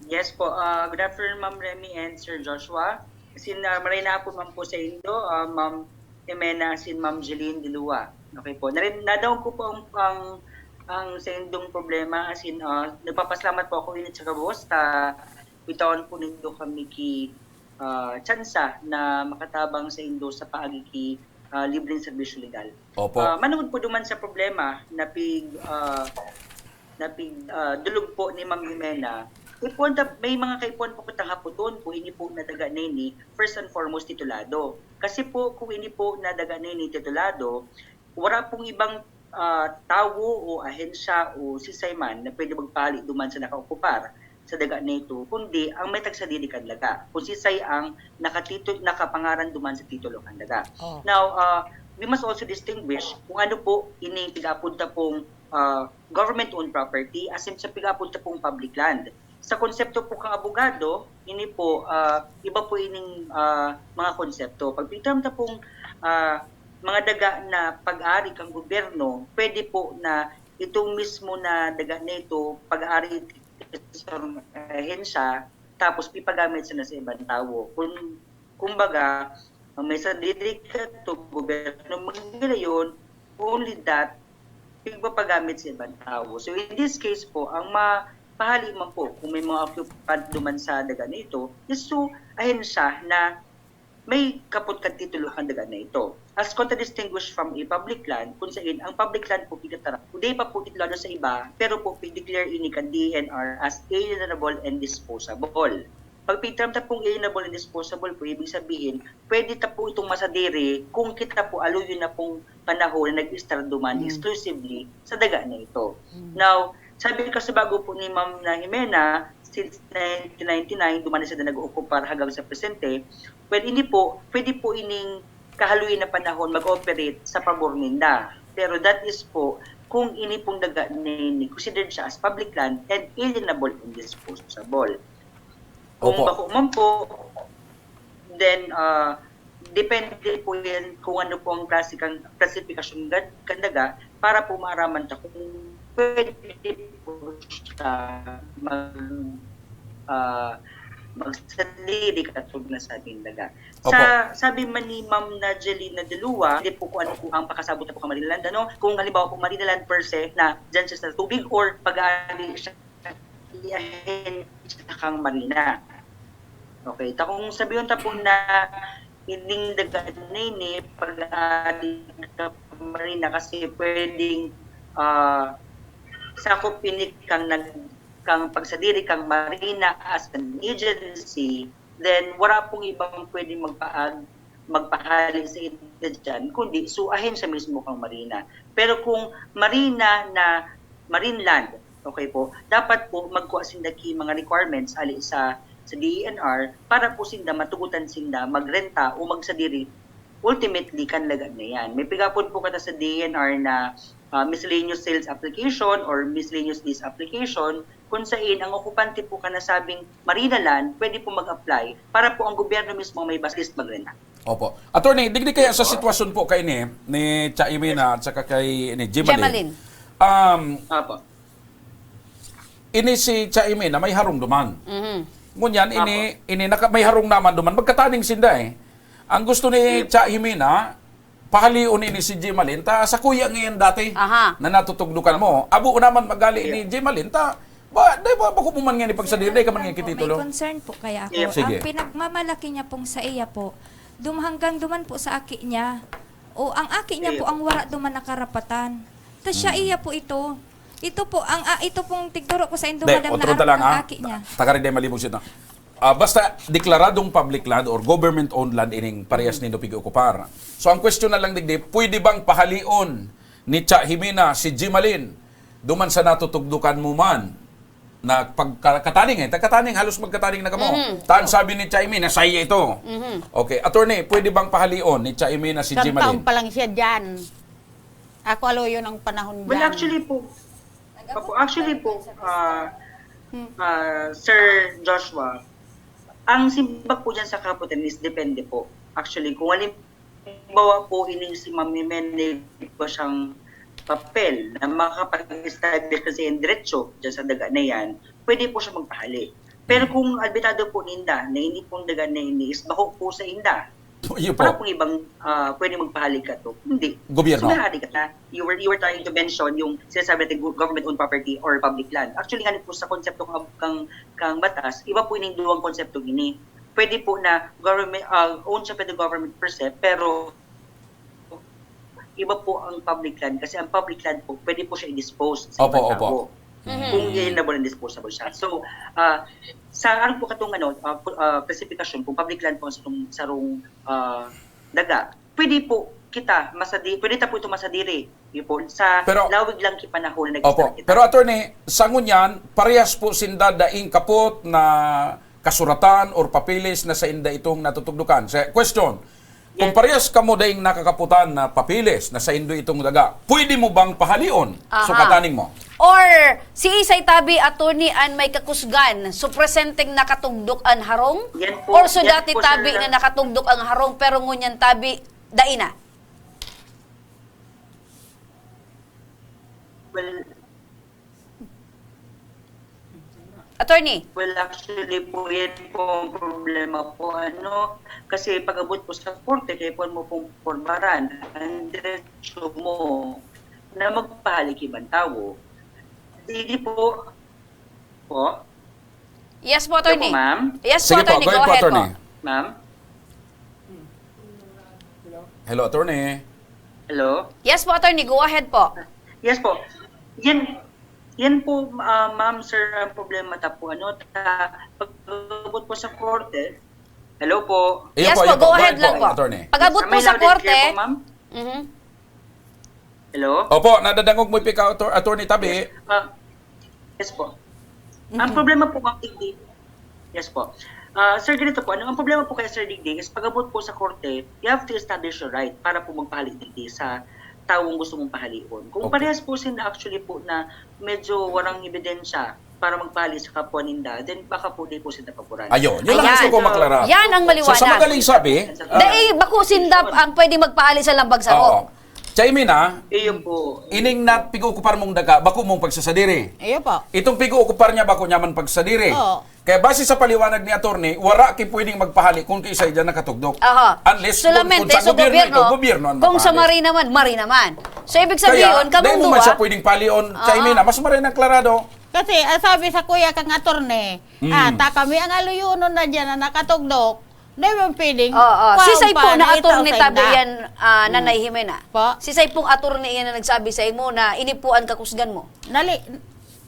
Yes po. Ah, good afternoon, Ma'am Remy and Sir Joshua. Sin, ah, maray na hapon man po sa indo, ah, Ma'am Jimena, sin Ma'am Jeline Dilua. Okay po. Narin, nadaon ko po ang, ang, ang sa indong problema. As in, ah, nagpapasalamat po ako init sa gabos ta bitawan po nindo kami ki ah, tsansa na makatabang sa indo sa paagi ki, ah, libreng serbisyo legal. Opo. Ah, manungod po duman sa problema na pig, ah, na pig, ah, dulog po ni Ma'am Jimena, ipuon ta, may mga kaipuhan po kitang hapoton kung ini po na daga na ini, first and foremost, titulado. Kasi po, kung ini po na daga na ini titulado, wala pong ibang, ah, tawo o ahensya o sisay man na pwede magpahali duman sa nakaokupar sa daga na ito, kundi ang may tagsadiri kan daga, kung sisay ang nakatito-, nakapangaran duman sa titulo kan daga. Oh. Now, ah, we must also distinguish kung ano po ini pig-aapod ta pong, ah, government-owned property asin sa pig-aapod ta pong public land. Sa konsepto po kang abogado, ini po, ah, iba po ining, ah, mga konsepto. Pag pinagtaram ta pong, ah, mga daga na pag-ari kang gobyerno, pwede po na itong mismo na daga na ito, pag-ari sa ahensya, tapos ipagamit sana sa ibang tawo. Kung, kumbaga, ang may sadiri ka to, gobyerno maghilayon, only that, pigpapagamit sa ibang tawo. So, in this case po, ang mapahali man po, kung may mga occupant duman sa daga na ito, is so, ahensya na may kapot kan titulo kan daga na ito. As contradistinguished from a public land, kung sain ang public land po, pigkataram, kundi pa po titulado sa iba, pero po, pig-declare ini kan D E N R as alienable and disposable. Pag pinagtaram ta pong alienable and disposable po, ibig sabihin, pwede ta po itong masadiri kung kita po aluyon na pong panahon na nag-estar duman Mm. exclusively sa daga na ito. Mm. Now, sabi ka sa bago po ni Ma'am na Jimena, since nineteen ninety-nine, duman na sila nag-ookupar hanggang sa presente, well, hindi po, pwede po ining kahaluin na panahon mag-operate sa pabor ninda. Pero that is po, kung ini pong daga na ini, considered siya as public land and alienable and disposable. Kung Opo. bako man po, then, ah, depende po yan kung ano po ang klase kang, klasifikasyon gad-, kan daga para po maaraman ta kung pwede po siya mag, ah, magsadiri katulad na sabing daga. Sa, Opo. sabi man ni Ma'am Najelina Delua, hindi po kung ano po ang pakasabot na po kang Marinaland, ano? Kung halimbawa po Marinaland per se na dyan siya sa tubig or pag-aari siya, iahensya kang marina. Okay, ta kung sabihon ta po na ining daga na ini, pag-aari ka marina kasi pwedeng, ah, sakop ini kang nag-, kang pagsadiri kang marina as an agency, then wala pong ibang pwedeng magpaag-, magpahali sa ida dyan, kundi so ahensya mismo kang marina. Pero kung marina na marine land, okay po, dapat po magkuha sinda ki mga requirements ali sa, sa D E N R para po sinda matugotan sinda magrenta o magsadiri ultimately kan daga na yan. May pigapon po kata sa D E N R na, ah, miscellaneous sales application or miscellaneous lease application kung sain ang okupante po ka nasabing marina land, pwede po mag-apply para po ang gobyerno mismo ang may basis magrenta. Opo. Attorney, digdi kaya sa sitwasyon po kay ni, ni Cha Jimena at saka kay ni Jemaline. Jemaline. Um, Opo. Ini si Cha Jimena may harong duman. Mhm. Ngunyan, ini, Opo. ini naka, may harong naman duman. Magkataning sinda eh. Ang gusto ni Yes. Cha Jimena, pahalion ini si Jemaline, ta sa kuya ngayon dati Aha. na natutugdukan mo. Abo naman magali Yeah. ni Jemaline, ta ba, dai ba, bako mo man nga ni pagsadiri, dai ka man nga Sir, po, kititulo. May concern po kaya ako. Yeah. Sige. Ang pinagmamalaki niya pong sa iya po, dum-, hanggang duman po sa aki niya. O, ang aki niya Yeah. po ang wara duman na karapatan. Ta siya Hmm. iya po ito. Ito po, ang, ah, ito pong tigturo ko sa indo, Dai, madam, na otro ta lang, ang ha? aki niya. Takari dai malibog siya, no? Ah, basta deklaradong public land or government-owned land ining parehas nindo pig-ookupar. So, ang question na lang digdi, pwede bang pahalion ni Cha Jimena si Jimalin duman sa natutugdukan mo man? Na pagka-, kataning eh, tagkataning, halos magkataning na kamo. Mhm. Tan sabi ni Cha Jimena, saiya ito. Mhm. Okay, attorney, pwede bang pahalion ni Cha Jimena si Isang Jimalin? Taon pa lang siya dyan. Ako, alo, yun ang panahon Well, dyan. Actually po, Opo, actually po, ah, Hmm. ah, Sir Joshua, ang simbag po dyan sa karapatan is depende po. Actually, kung halimbawa po ining si Ma'am Jimena ba siyang papel na makapag-establish na siya diretso dyan sa daga na yan, pwede po siya magpahali. Pero Hmm. kung albitado po ninda na ini pong daga na ini is baho po sa inda, Iyo po. Wala pong ibang, ah, pwede magpahali kato. Hindi. Gobyerno. So, may hari ka na. You were, you were trying to mention yung sinasabi natin, gu-, government-owned property or public land. Actually, nga po sa konsepto kang, kang, kang batas, iba po yung duwang konsepto ini. Pwede po na government, ah, owned siya by the government per se, pero iba po ang public land kasi ang public land po, pwede po siya i-dispose sa Opo, ibang opo. tao. Mhm. Kung inabol and disposable siya. So, ah, sa ano po katong ano, ah, pu-, ah, klasifikasyon, kung public land po ang sarong, sarong, ah, daga, pwede po kita masadi-, pwede ta po ito masadiri. Yun po, sa Pero lawig lang ki panahon na Opo. nag-start kita. Pero attorney, sa ngunyan, parehas po sinda daing kapot na kasuratan or papeles na sa inda itong natutugdukan. Sa question, kung Yes. parehas kamo daing nakakaputan na papeles na saindo itong daga, pwede mo bang pahalion? So, Aha. kataning mo? Or si Isay tabi, attorney, an may kakusgan, so presenteng nakatugdok an harong? Yan po, Or so yan dati po, tabi sir. na nakatugdok ang harong, pero ngunyan tabi, dai na? Well, Attorney. Well, actually po, yan po ang problema po, ano, kasi pag-abot po sa korte, kaya po mo pong porbaran, ang diretso mo na magpahalik ibang tao. Hindi po, po. Yes po, Hello po, attorney. ma'am. Yes po, Sige po, attorney. go Go ahead ahead po, po. attorney. Ma'am? Hello, attorney. Hello? Yes po, attorney. Go ahead po. Yes po. Yan, yan po, ah, ma'am, sir, ang problema ta po, ano, ta, pag-abot po sa korte, hello po. Iyo Yes po, po, iyo go po. Go ahead ahead lang po, po. attorney. Pag-abot Am po I sa loud and clear korte, po, ma'am? Mhm. Hello? Opo, nadadangog mo pi ka, ator-, attorney tabi. Yes. Ah, yes po. Ang Mhm. problema po, ma'am, hindi. Yes po. Ah, sir, ganito po, ano, ang problema po kay Sir Digdig is pag-abot po sa korte, you have to establish your right para po magpahali digdi sa taong gusto mong pahalion. Kung Okay. parehas po sila actually po na medyo warang ebidensya para magpahali sa kapwa ninda, then baka po di po sila paboran. Ayun, yun lang Ayan. gusto ko maklara. Yan ang Sa, sa maliwanag. madaling sabi, ah, Dai, bako sinda ang pwede magpahali sa lambag sa Oo. Chairman, ah, Iyo po. ining nat-, pig-ookupar mong daga, bako mong pagsasadiri. Iyo po. Itong pig-ookupar niya, bako niya man pagsadiri. Oo. Kaya base sa paliwanag ni attorney, wara ki pwedeng magpahali kung kiisay dyan nakatugdok. Aha. Unless kung, Solamente kung sa sa gobyerno gobyerno, ito, gobyerno ang kung sa mapahali. mari naman, mari naman. So, ibig sabihin, Kaya, kamong dahil mo man duwa, siya pwedeng palion, Oo. Chairman, ah, mas maray nang klarado. Kasi, ah, sabi sa kuya kang attorney, Mm. ah, ta kami ang aluyonon na dyan na nakatugdok. Di ba pwedeng Oo. kwaon Sisay pa po na na itaw attorney sa tabi inda? yan, ah, Nanay Jimena? Po? Sisay pong attorney yan na nagsabi sa imo na ini po ang kakusgan mo? Nali-,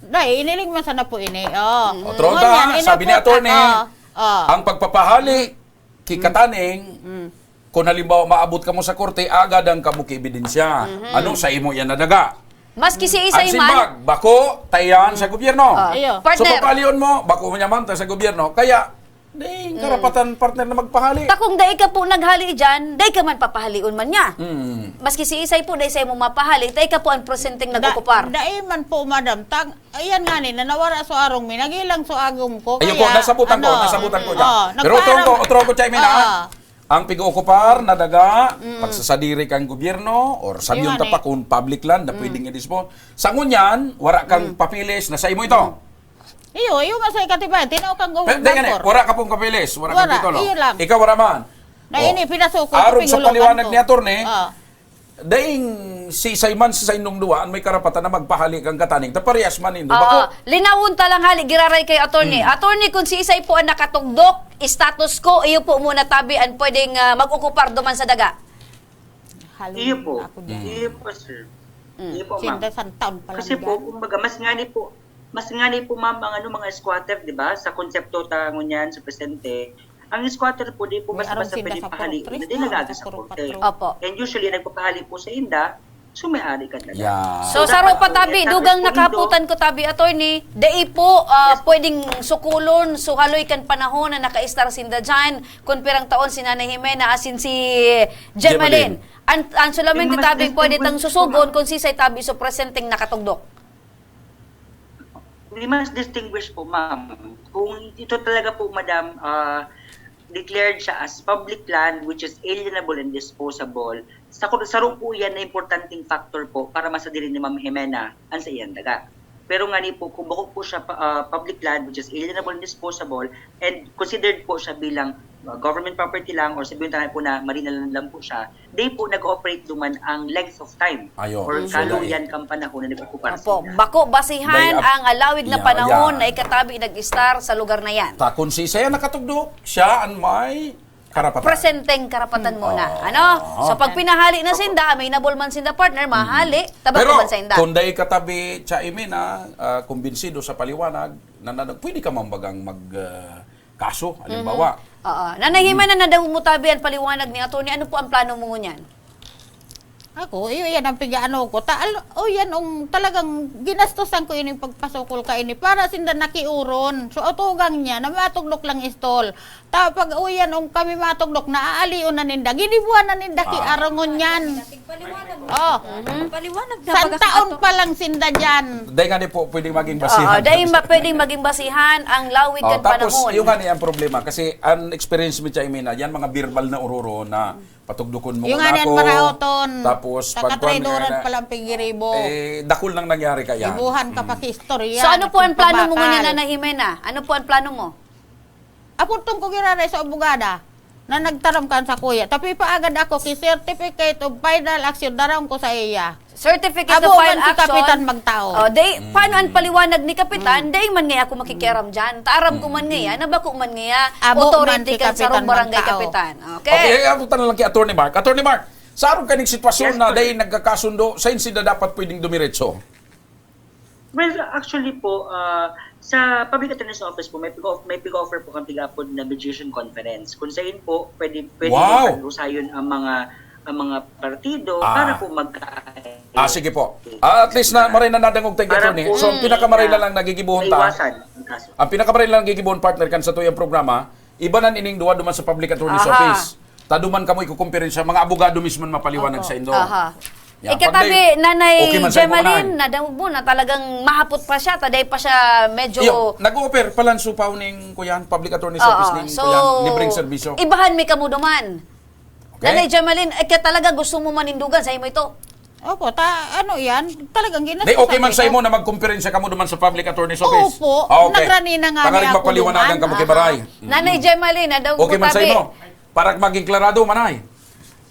dai, iniling man sana po ini. Oh. Mm. O, tron Ngunyan, ta, sabi ni inupot attorney, ako. Oh. ang pagpapahali, ki Mm. kataning, Mm. kung halimbawa maabot kamo sa korte, agad ang kabuki ebidensya. Mhm. Ano sa imo yan na daga? Maski si Isay Ang man. simbag, bako, tayan sa gobyerno. Oh. Iyo. So, Partner. papalion mo, bako mo naman ta sa gobyerno. Kaya, di, Mm. karapatan, partner, na magpahali. Ta kung dai ka po naghali dyan, dai ka man papahalion man niya. Mm. Maski si Isay po, dai sa imo mapahali, dai ka po ang presenteng Da-, nag-okupar. dai man po, madam. Tang-, ayan nga ni, na nawara so arong mi, nagilang so agom ko. Ayun po, Kaya, nasabutan ko, ano, nasabutan ko dyan. oh, Pero nagpaaram- otro ko, otro ko, Chairman, ha? Ah. Ang pig-ookupar na daga, Mm. pagsasadiri kang gobyerno, or sabiyon Yun ta eh. pa kung public land na Mm. pwedeng i-dispose. Sa ngunyan, wara kang Mm. papeles na sa imo ito. Mm. Iyo, iyo nga sa ikatibayan, tinaw kang Pero, di gani, gobernador. wara ka pong papeles, wara kang Wara, titulo. iyo lang. Ikaw wara man. Na Oh. ini, pinasuko ko, Aron sa pingulokan paliwanag ko. ni attorney, Ah. Daing si Simon, si Sainong Duwa, an may karapatan na magpahali kan kataning ta parehas man nindo. Oo. Bako. Linawon ta lang hali, giraray kay attorney. Hmm. Attorney, kung si Isay po ang nakatugdok, status quo, iyo po muna tabi ang pwedeng, ah, mag-okupar duman sa daga. Halo Iyo po. ako dyan. Hmm. Iyo po, sir. Hmm. Iyo po, ma'am. Sinda san taon pa lang Kasi po, dyan. kumbaga, mas ngani po, Mas ngani po, ma'am, ang ano, mga squatter, di ba? Sa konsepto ta ngunyan, sa presente, ang squatter po, di po May basta-basta arong sinda pwede sa pahaliin Purok Tres na, di na, nagaga sa sa Purok korte. Patro. Opo. And usually, nagpapahali po sa inda, so may-ari ka talaga. Yeah. So, So, saro dapat pa po tabi, yan, dugang tapos po, nakahaputan ko tabi, attorney, dai po, ah, Yes po. pwedeng sukulon, suhaloy kan panahon na nakaistar sinda dyan, kun pirang taon si Nanay Jimena, asin si Jemaline. Jemaline. An, an solamente Yung mas tabi pwede distinguished tang po, susugon ma'am. kung sisay tabi so presenteng nakatugdok. Di mas distinguish po, ma'am. Kung ito talaga po, madam, ah, declared siya as public land which is alienable and disposable, sa, saro po yan na importanteng factor po para masadiri ni Ma'am Jimena an sa iyang daga. Pero ngani po, kung bako po siya pa, ah, public land which is alienable and disposable and considered po siya bilang, ah, government property lang or sabihin tayo po na marina land lang po siya, di po nag-ooperate duman ang length of time Ayo. or Mm. So, kaluyan dai. kang panahon na nag-occupar Opo, sila. bako basihan Dai ap- ang alawid na Yeah, panahon yeah. na ikatabi nag-istar sa lugar na yan. Ta, kung si siya nakatugdok, siya ang may karapatan. Presenteng karapatan muna. Oo. Ano? So, pag Okay. pinahali na Opo. sinda, may nabol man sinda, partner, Mm. mahali, tabako Pero, man sa inda. kung dai katabi, Cha Jimena, ah, kumbinsido sa paliwanag, na, na, pwede ka man bagang mag, ah, kaso, halimbawa. Mhm. Oo. Nanay Jimena, nadangog mo tabi an paliwanag ni attorney. Ano po ang plano mo ngunyan? Ako, iyo, yan ang pigaano ko. Ta, al-, o yan, ang talagang ginastosan ko ini pagpasukol ka ini para sinda nakiuron. So, atugang niya na matugdok lang istol. Ta, pag uyan, ang kami matugdok, naaalion na ninda. Ginibuan na ninda ki Ah. arongon yan. Paliwanag. Oh. Mhm. Paliwanag na San baga taon ato. pa lang sinda dyan. Dahil nga di po pwedeng maging Oo, basihan. dahil ma-, pwedeng maging basihan ang lawig Oh, kan tapos, panahon. yung nga ni ang problema, kasi ang experience mi, Cha Jimena, yan mga verbal na ororo na patugdukon mo Yung na nga niyan ako, maraoton. tapos pagkuan mo Kakatraidoran na, pala ang pigiribo. eh, dakul nang nangyari kaya. Ibuhan ka Mm. pa ki istorya, So, ano po ang plano mo ngunyan, pagpakal. Nanay Jimena? Ano po ang plano mo? Apuntong ko giraray sa abogada na nagtaram kan sa kuya. Tapi paagad ako ki certificate of final action, daraon ko sa iya. Certificate Abo of final man si action. Kapitan magtao. Oh, day, Mm. paano ang paliwanag ni Kapitan? Mm. Day man nga ako makikiaram dyan. Taaram ko man Mm. nga yan, na bako man nga yan. Abo man Authority si kan sarong Kapitan barangay magtao. Kapitan. Okay. Okay, ako tanong lang kay Attorney Mark. Attorney Mark, sa arog kaning sitwasyon Yes, na sir. day nagkakasundo, saan sila dapat pwedeng dumiretso? Well, actually po, ah, sa Public Attorney's Office po, may pig-off-, may pig-offer po kang pig-apod na mediation conference. Kung saan po, pwede, pwede Wow! din pag-usayon ang mga, ang mga partido Ah. para po magka- Ah, sige po. Ah, at least na, maray na nadangog tayo, Para attorney. po So, ang pinakamaray na lang nagigibuhon ta, maiwasan ang kaso. ang pinakamaray na lang nagigibuhon, partner, kan sa tuyang programa, iba na ining duwa duman sa Public Attorney's Aha. Office. Ta duman kamo ikukumpirensya, mga abogado mismo ang mapaliwanag Opo. sa indo. Aha. Yan, Ikatabi, pag day, Nanay okay man sa imo, Jemaline, Nay. nadangog mo na talagang mahapot pa siya, ta day pa siya medyo Iyo, nag-o-offer pa lang supaw ning kuyan, Public Attorney's Oo, Office ning so, kuyan, libreng serbisyo. ibahan mi kamo duman. Okay. Nanay Jemaline, eh, kaya talaga gusto mo manindugan sa imo ito? Opo, ta, ano yan? Talagang ginas- Day, okay man sa imo na magkumperensya kamo duman sa Public Attorney's Office? Opo, Ah, okay. nagrani na nga Tangaring niya ako mapaliwanagan duman. kamo kay Baray. Aha. Mm. Nanay Jemaline, nadangog Okay mo man sa tabi. imo? Para maging klarado, manay.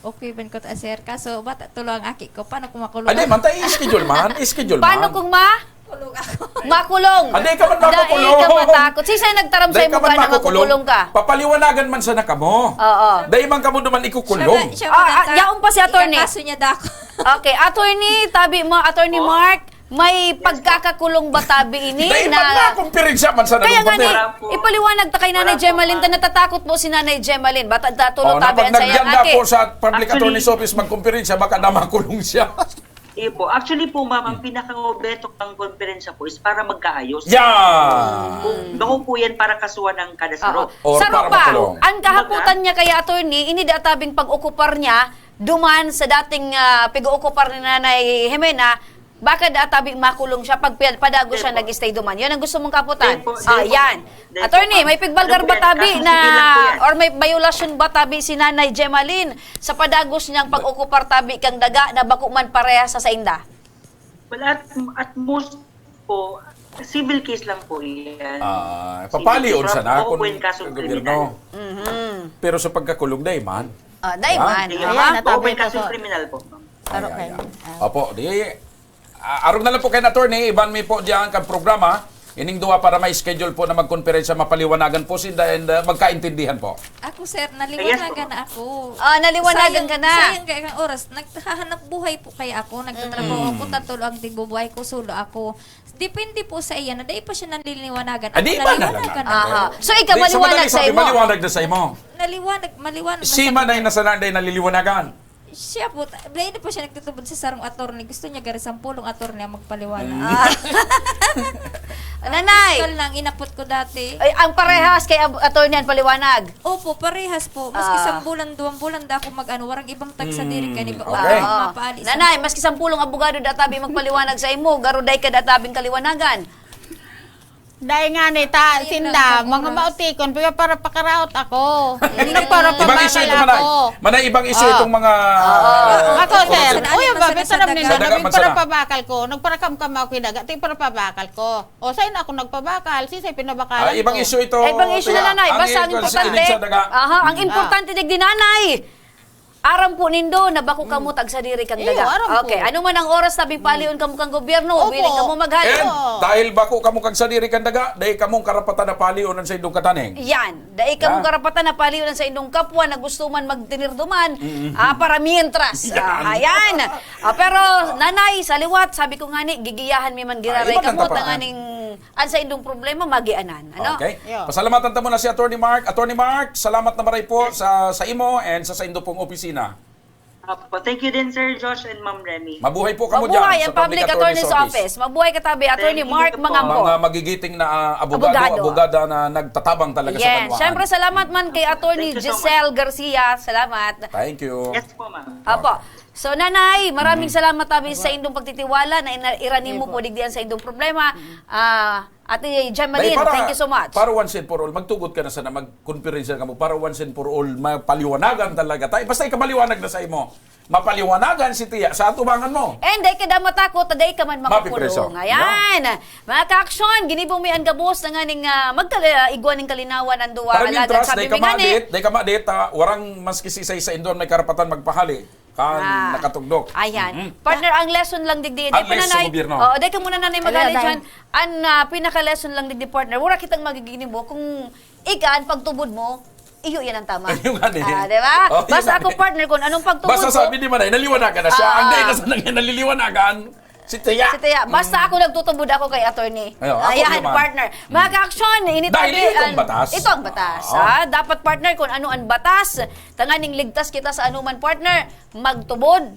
Okay man ko ta, sir. Kaso, bata tulo ang aki ko. Paano ko makulong? Adi, man, tayo i-schedule man. I-schedule Paano man. kung ma? Kulong ako. Makulong. Adi ka man Dai makukulong. ka matakot. Sisay nagtaram Dai sa'yo ka mo man ka na makukulong. makukulong ka? Papaliwanagan man sana kamo. Oo. Dai man kamo naman ikukulong. Siya ba, siya Ah, ba ah, nagta-, yaon pa si attorney. Ikaso niya dako. Okay, attorney, tabi mo, Attorney Po? Mark, may Yes, po. pagkakakulong ba tabi ini Dai na man na, kumpirin siya man sana Kaya kung nga ni, pati. Wala po. ipaliwanag ta kay Nanay Wala po, Jemaline, ta ma'am. natatakot po si Nanay Jemaline. Bata datulo Oh, tabi napag ang sayang nagyan na aki. po sa Public Actually, Attorney's Office, magkumpirin siya, baka na makulong siya. Iyo po. Actually po, ma'am, ang Hmm. pinaka-objeto ng konferensya po is para magkaayos. Yeah! Kung bako po yan para kasuhan ang kada Oo. saro. Or Saro para pa, makulong. ang kahapotan Kumbaga, niya kaya, attorney, ini databing pag-okupar niya, duman sa dating, ah, pig-ookupar ni Nanay Jimena, baka databi makulong siya pag pi-, padago Hindi siya po. nag-stay duman. Yun ang gusto mong kahapotan. Hindi po, Ah, hindi po. yan. Dahil Attorney, po, may pigbalgar ano po ba yan? tabi Kasong na, sivil lang po yan. or may violasyon ba tabi si Nanay Jemaline sa padagos niyang pag-okupar tabi kang daga na bako man parehas sa sainda? Well, at, at most po, civil case lang po yan. Ah, Civil papalion case, sana wala po kung po yung kasong gobyerno. kriminal. Mhm. Pero sa pagkakulong, dai man. Ah, dai Yan. man. Sige, Ayan, ma'am. natabi Open ko kasong po. kriminal po. Pero Ay, ay, kayo, ay. ah. Opo, di, ah, arog na lang po kay attorney, iban mi po diyan kang programa. Ining duwa para ma-schedule po na magkonferensya, mapaliwanagan po sinda and, uh, magkaintindihan po. Ako, sir, naliwanagan na ako. Ah, naliwanagan ka na. Sayang, sayang kaya ang oras. Naghahanap buhay po kaya ako. Nagtatrabaho Mm. ako, tatlo ang tigbubuhay ko, solo ako. Depende po sa iya na dai pa siya naliliwanagan. Ah, di Ako, ba na naliwanagan lang? na ako. Aha. So, ikaw, Di, sa maliwanag madali sa sabi, imo? maliwanag na sa imo. Naliwanag, maliwanag na Si sa Manay kanya. na sana dai naliliwanagan. Siya po, ta-, dai na po siya nagtutubod sa sarong attorney. Gusto niya gari sampulong attorney ang magpaliwanag. Mm. Ah. Nanay! Piskal na ang inapot ko dati. Ay, ang parehas kay ab-, attorney ang paliwanag. Opo, parehas po. Maski Ah. isang bulan, duwang bulan, da ako mag-ano, warang ibang tagsadiri Mm, kani ba? okay. Warang Oo. mapaali sa Nanay, maski sampulong abogado databi magpaliwanag sa imo, garo dai ka databing kaliwanagan. Dai nga ni ta, Ayun sinda, lang, mga oras. mautikon, pero para pakaraot ako. Hindi, Nagparapabakal Ibang issue ito, Manay. ako. Manay, ibang issue Oo. itong mga, Oo. uh, Ako, sir, Sa daan uy, ang ba, masakit sa bitaram daga. ninda, Sa daga, naging magsara. parapabakal ko, nagparakamkam ako yung daga, ito yung parapabakal ko. O, sa'yo na ako nagpabakal, sisay pinabakalan Ah, ibang ko. issue ito, Ay, ibang issue na, Tiya. Nanay. Ang Basta ang issue, importante, sining sa daga. aha, ang Mm. importante, digdi, Nanay. Aram po nindo na bako kamo Mm. tagsadiri kan Eh, daga. aram ko. Okay, ano man ang oras, sabing Mm. palion kamo kan gobyerno, Opo. willing kamo maghali. And Oo. dahil bako kamo kagsadiri kan daga, dai kamong karapatan na palion an saindong kataning. Yan. Dai kamong Yan. karapatan na palion an saindong kapwa na gusto man magtinirdo man, Mm. ah, para mientras. Yan. Ah, ayan. Ah, pero, Nanay, sa liwat, sabi ko nga ni, gigiyahan mi man Ah, giraray iba kang kamo, tapakan. tanganing an saindong problema, magianan. Ano? Okay. Yeah. Pasalamatan ta muna si Attorney Mark. Attorney Mark, salamat na maray po sa, sa imo and sa saindo pong opisina. Apo, thank you din, Sir Josh and Ma'am Remy. Mabuhay po kamo Mabuhay dyan ang sa Public Public Attorney's Attorney's Office. Office. Mabuhay ka tabi, Attorney Thank you Mark po. Mangampo. Mga magigiting na, ah, abogado, Abogado. abogada na nagtatabang talaga sa Yes. banwaan. Siyempre, salamat man kay Attorney Thank you so much. Giselle Garcia. Salamat. Thank you. Yes po, ma'am. Apo. So, Nanay, maraming Mm. salamat tabi sa Aba. indong pagtitiwala na ina-, irani mo Aba. po digdi an saindong problema. Mm. Ah, Ate Jemaline, Dahil para, thank you so much. para once and for all, magtugot ka na sana, magkonferensya kamo, para once and for all, mapaliwanagan talaga tayo. Basta ika maliwanag na sa imo. Mapaliwanagan si Tiya sa atubangan mo. And dai ka da matakot, dai ka man Mapipreso. makakulong. Ayan. Mga ka-aksyon, ginibo mi an gabos na nganing, ah, magkala-, igwa ning kalinawan ang duwa. Para Alagad mintras, sabi dai ka mi ngani, madit, dai ka madit, ah, warang maski sisay sa indon may karapatan magpahali. Kan Ah. nakatugdok. Ayan. Mhm. Partner, ang lesson lang digdi. Ang Di po, lesson, Nanay. gobyerno. Oo, di ka muna, Nanay, Ayan, maghali Nay. dyan. Ang, ah, pinaka-lesson lang digdi, partner. Wala kitang magiging mo kung ika, ang pagtubod mo, iyo yan ang tama. Ayun nga, eh. Ah, di ba? Oh, yun Basta nga, ako, eh. partner, kung anong pagtubod Basta ko, sabi ni Manay, naliwanagan na siya. Ah. Ang dahil na sa nang naliliwanagan, si Tiya. Si Tiya. Basta Mm. ako nagtutubod ako kay attorney. Ayun, ako Ayan, naman. partner. Mm. Mga ka-aksyon, init Dahil tabi, ito ang an-, batas. ito ang batas, Oo. ha? Dapat, partner, kung ano ang batas, tanganing ligtas kita sa anuman, partner, magtubod,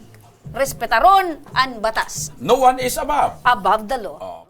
respetaron an batas. No one is above. Above the law. Oh.